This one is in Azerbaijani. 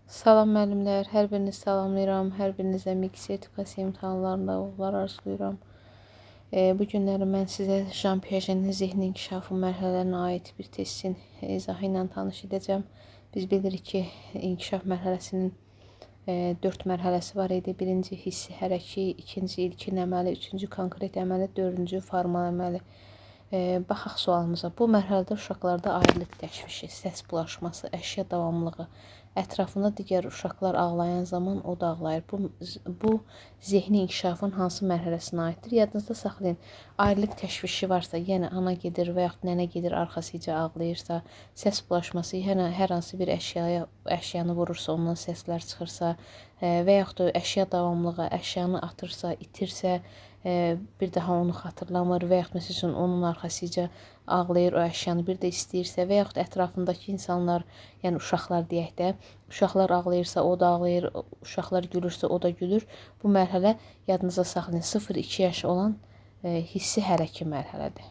Salam müəllimlər, hər birinizi salamlayıram. Hər birinizə MİQ sertifikasiya imtahanlarında uğurlar arzulayıram. Bu günləri mən sizə Jean Piaget'in zehni inkişafı mərhələlərinə aid bir testin izahı ilə tanış edəcəm. Biz bilirik ki, inkişaf mərhələsinin 4 mərhələsi var idi. Birinci hissi hərəki, ikinci ilkin əməli, üçüncü konkret əməli, dördüncü formal əməli. Baxaq sualımıza. Bu mərhələdə uşaqlarda ayrılıq təşvişi, səs bulaşması, əşya davamlılığı, ətrafında digər uşaqlar ağlayan zaman o da ağlayır. Bu zehni inkişafın hansı mərhələsinə aiddir? Yadınızda saxlayın. Ayrılıq təşvişi varsa, yəni ana gedir və yaxud nənə gedir, arxasıca ağlayırsa, səs bulaşması, yəni hər hansı bir əşyanı vurursa, ondan səslər çıxırsa və yaxud da əşya davamlılığı, əşyanı atırsa, itirsə, bir daha onu xatırlamır və yaxud məsəl üçün onun arxasıca ağlayır, o əşyanı bir də istəyirsə və yaxud ətrafındakı insanlar, yəni uşaqlar deyək də, uşaqlar ağlayırsa o da ağlayır, uşaqlar gülürsə o da gülür. Bu mərhələ yadınıza saxlayın. 0-2 yaş olan hissi hərəki mərhələdir.